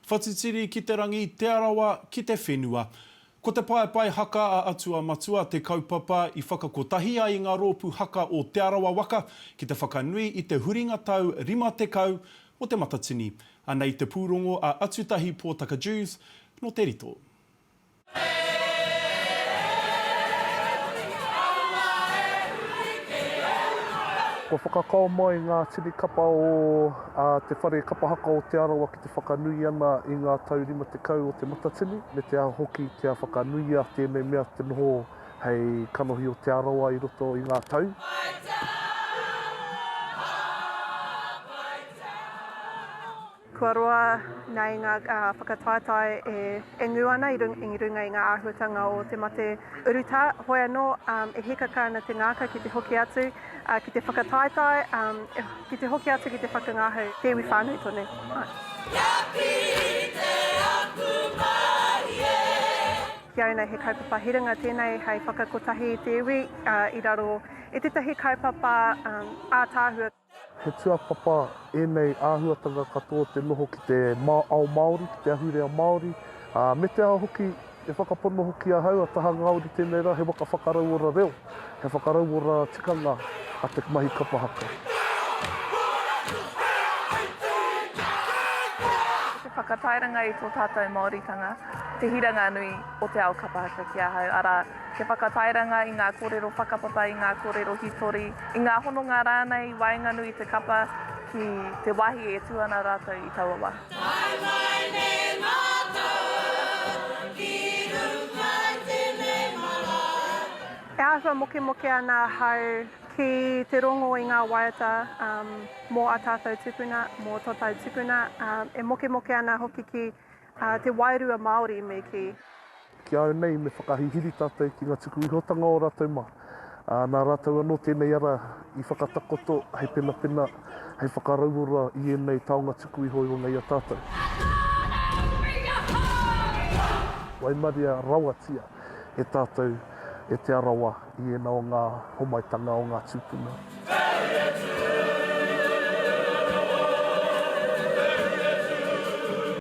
Whatitiri ki te rangi, Te Arawa ki te whenua. Ko te paepae haka a Atua Matua te kaupapa i whakakotahi ai i ngā rōpū haka o Te Arawa waka ki te whakanui i te huringa tau 50 o Te Matatini. Anei te pūrongo a Atutahi Pōtaka Dewes nō Te Rito. Kua whakakao mai ngā tini kapa o Te Whare Kapa Haka o Te Arawa ki te whakanui ana i ngā tau 50 o Te Matatini, me te aha hoki kia whakanuia tēnei mea te noho hei kanohi o Te Arawa i roto i ngā tau. Kua roa nei ngā whakataetae e ngū ana i runga i ngā āhuatanga o te mate urutā, hoi anō e hīkaka ana te ngākau ki te hoki atu ki te whakataetae, ki te hoki atu ki te whakangahau te iwi whānui tonu. Kia kite aku mahi e. Ki au nei he kaupapa hiranga tēnei hei whakakotahi i te iwi i raro i tētahi kaupapa ātaahua. He tuapapa ēnei āhuatanga katoa te noho ki te ao Māori, ki te ahurea Māori, ā, me te aha hoki, e whakapono hoki ahau a Taha Ngāori tēnei rā, he waka whakarauora reo, he whakarauora tikanga a te mahi kapa haka. Ko te whakatairanga i tō tātou Māoritanga te hiranga nui o te ao kapa haka ki ahau, arā, Te whakatairanga i ngā kōrero whakapapa, i ngā kōrero hītori, i ngā hononga rānei i waenganui i te kapa ki te wāhi e tū ana rātou i taua wā. Tae mai nei mātou ki runga i tēnei marae. E āhua mokemoke ana ahau ki te rongo i ngā waiata mō ā tātou tūpuna, mō tō tātou tūpuna. E mokemoke ana hoki ki te wairua Māori me kī. Ki a au nei, me whakahihiri tātou ki ngā tuku ihotanga o rātou mā. Ā, nā rātou anō tēnei ara i whakatakoto hei penapena, hei whakarauora i ēnei taonga tuku iho i runga i a tātou. Waimaria rawatia e tātou, e Te Arawa, i ēnā o ngā homaitanga o ngā tūpuna.